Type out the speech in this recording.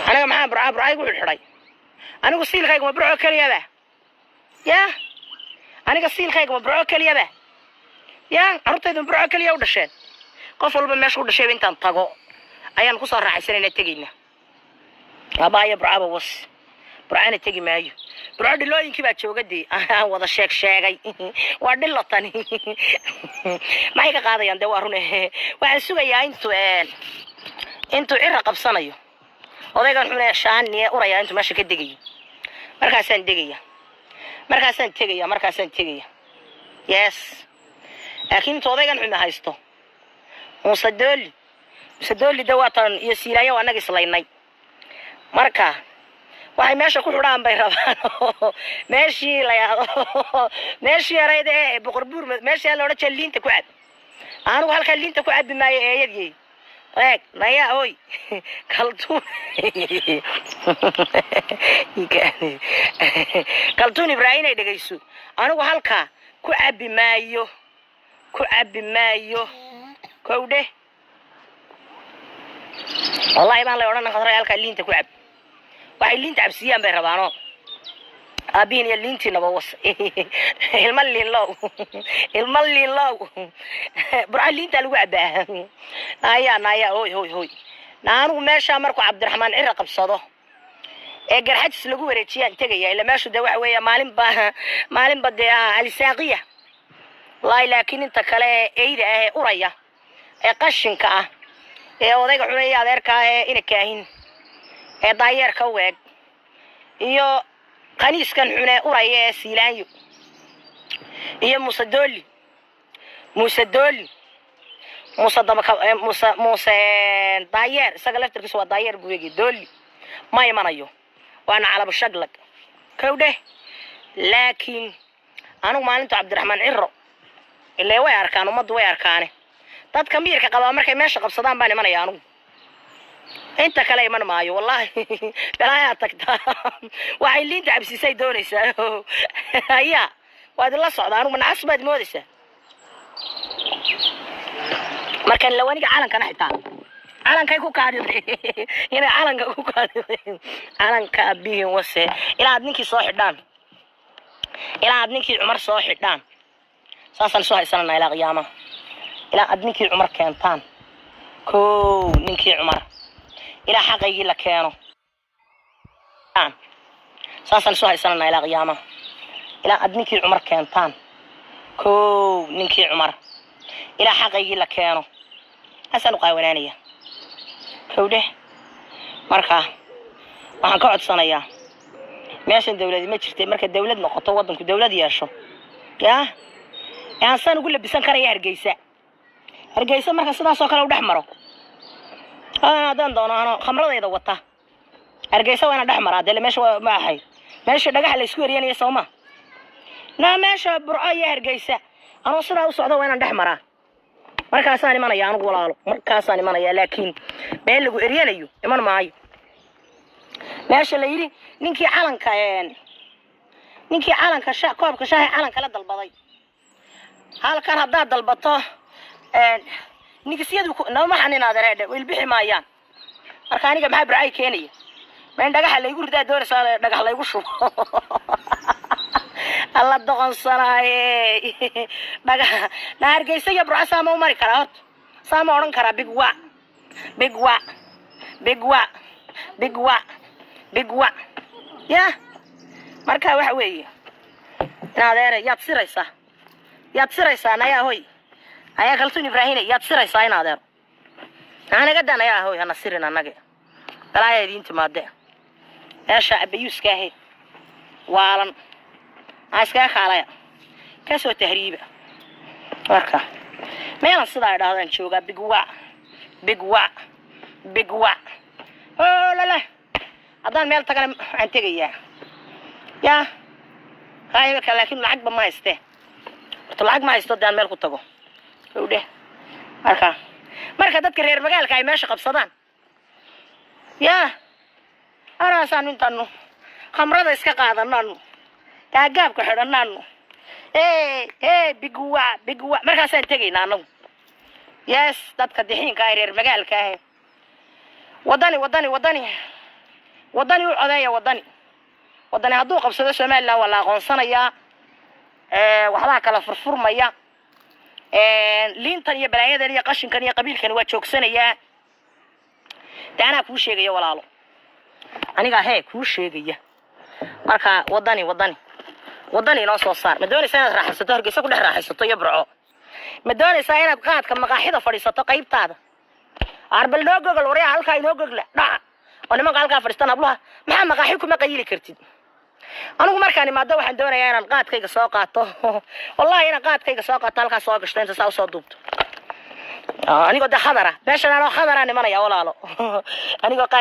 Aniga maxaa Burcaa Burcaa igu xidhxidhay? Anigu siilkayga ma Burco keliyaba? Ya, aniga siilkayga ma Burco keliyaba? Ya, carruurtaydu ma Burco keliya u dhasheen? Qof walba meesha u dhashayba intaan tago ayaan kusoo raaxaysanayna, tegayna. Abaaya, Burcaba was, Burcana tegi maayo. Burco dhilooyinkii baa jooga dee, aan wada sheeg sheegay. Waa dhilo tani, maxay ka qaadayaan dee? Waa rune. Waxaan sugayaa intuu Cira qabsanayo, odaygan xune shaaniye uraya, intuu meesha ka degayo. Markaasaan degaya, markaasaan tegaya, markaasaan tegaya. Yes, laakiin intuu odaygan xume haysto, Muuse Dooli, Muuse Dooli de waatan iyo Siilaanya waa annaga islaynay. Marka waxay meesha ku xidhaan bay rabaan. Meeshii la yahdo, meeshii yarayd ee Boqor Buur, meeshii la odhan jiray liinta ku cab. Anigu halkaa liinta ku cabi maayo. Eeyadii eeg, naya oy, Kaltuun, Kaltuun Ibraahim ay dhegayso. Anigu halkaa ku cabi maayo, ku cabi maayo. Kowdhe, wallahi baan lay odhan khadray, halkaa liinta ku cab. Waxay liinta cabsiiyaan bay rabaano. Aabihiin iyo liintiinaba was. Ilma liinlow, ilma liinlow, Burca liintaa lagu cabaa. Naya, naya, hoy, hoy, hoy. Anigu meeshaa markuu Cabdiraxmaan Cira qabsado ee Garxajis lagu wareejiyaan tegaya. Ila meeshu dee waxa weeya maalinba maalinba dee alisaaqiya, wallahi. Laakiin inta kale ee eyda ah ee uraya ee qashinka ah ee odayga xuneeya, adeerka ah ee ina kaahin ee daayeerka u eg, iyo qaniiskan xune uraya ee Siilaanyo iyo Muuse Dooli, Muuse Dooli, Muuse dabaka, Muuse, Muuse daayeer, isaga laftarkiisa waa daayeer buu eegay. Dooli ma imanayo, waana calabu shaglag, kowdheh. Laakiin anigu maalintu Cabdiraxmaan Ciro, illee way arkaan ummaddu, way arkaane, dadka miyirka qabaa markay meesha qabsadaan baan imanaya anigu. Inta kale iman maayo, wallahi. Balaayaa tagtaa, waxay liinta cabsiisay doonaysaa. Ayaa waa idinla socda. Anigu manacas baad moodaysaa markaan lawaniga calankana xitaa calankay ku kaadiday, inay calanka ku kaadiday. Calanka abihin wase. Ilaa aad ninkii soo xidhaan, ilaa aad ninkii Cumar soo xidhaan, saasaan isu haysanana ilaa qiyaamaha. Ilaa aad ninkii Cumar keentaan, kow, ninkii Cumar ilaa xaqaygii la keeno, saasaan isu haysanana ilaa qiyaamaha. Ilaa aad ninkii Cumar keentaan, kow, ninkii Cumar ilaa xaqaygii la keeno, saasaan u qaawanaanaya, kowdheh. Marka waxaan ka codsanayaa, meeshan dawladi ma jirtay. Marka dawlad noqoto, waddanku dawlad yeesho, yaa aan saan ugu labisan karaya Hargeysa. Hargeysa marka sidaasoo kale u dhex maro, haddaan doono ano khamradayda wata, Hargeysa waa inaan dhex maraa dee. Meesha waa ma ahay meesha dhagaxa la isku eryanaya, soo ma na? Meesha Burco iyo Hargeysa anoo sidaa u socda waa inaan dhex maraa. Markaasaan imanaya anigu, walaalo, markaasaan imanaya. Laakiin meel lagu eryanayo iman maayo. Meesha la yidhi ninkii calanka, ninkii calanka sha koobka shaahi calanka la dalbaday, halkan haddaad dalbato nigisyadu nama xanin adereedhe ilbixi maayaan. Marka aniga maxaa Burcay keenaya? Ma in dhagaxa laygu ridaa doonaysaa, dhagax laygu shubo? Alla doqonsanaaye. Dhagaxa na Hargeysa iyo Burco saama u mari karaa horta? Saama odhan karaa? Big wa, big wa, big wa, big wa, big wa. Ya, marka waxa weeye, in adeere, yaad siraysaa, yaad siraysaa? Nayaa hoy, ayaa Kaltuun Ibraahine, yaad siraysaa, in adeero? Anaga nayaa hoy, hana sirin annage. Balaaya idiin timaade. Meesha abayuuska ahe waalan aa iskaga kaalaya, kasoo tahriiba. Marka meelan sidaa idhahdaan joogaa. Big wa, big wa, big wa, lala. Haddaan meel tagana waxaan tegayaa ya imika, laakiin lacagba ma hayste horta. Lacag ma haysto haddaan meel ku tago, dheh. Marka dadka reer magaalka ay meesha qabsadaan, ya anaasaanu intaanu khamrada iska qaadanaanu, gaagaabka xidhanaanu, e bigwa, bigwa, markaasaan tegaynaa anagu. Yes, dadka dixiinka ah, reer magaalka ah, wadani, wadani, wadani. Wadani u codeeya. Wadani, Wadani hadduu qabsado Somaliland waa la aqoonsanayaa. Waxbaa kala furfurmaya. Liintan iyo balaayadan iyo qashinkan iyo qabiilkan waa joogsanayaa. De anaa kuu sheegaya, walaalo, anigaa hee kuu sheegaya. Marka Wadani, Wadani, Wadani inoo soo saar. Ma doonaysaa inaad raaxaysato, Hargeysa ku dhex raaxaysato iyo Burco? Ma doonaysaa inaad qaadka maqaaxida fadhiisato qaybtaada? Arbal noo gogol, waryaa, halkaa inoo gogla dhaca oo nimanka halkaa fadhiistaan. Habluha maxaa maqaaxi kuma qayili kartid? Anigu markaan imaado waxaan doonayaa inaan qaadkayga soo qaato, wallahi, inaan qaadkayga soo qaato, halkaa soo gashto, inta saa usoo duubto. Anigoo de khadara meeshan anoo khadara nimanaya, walaalo, anigoo qaad.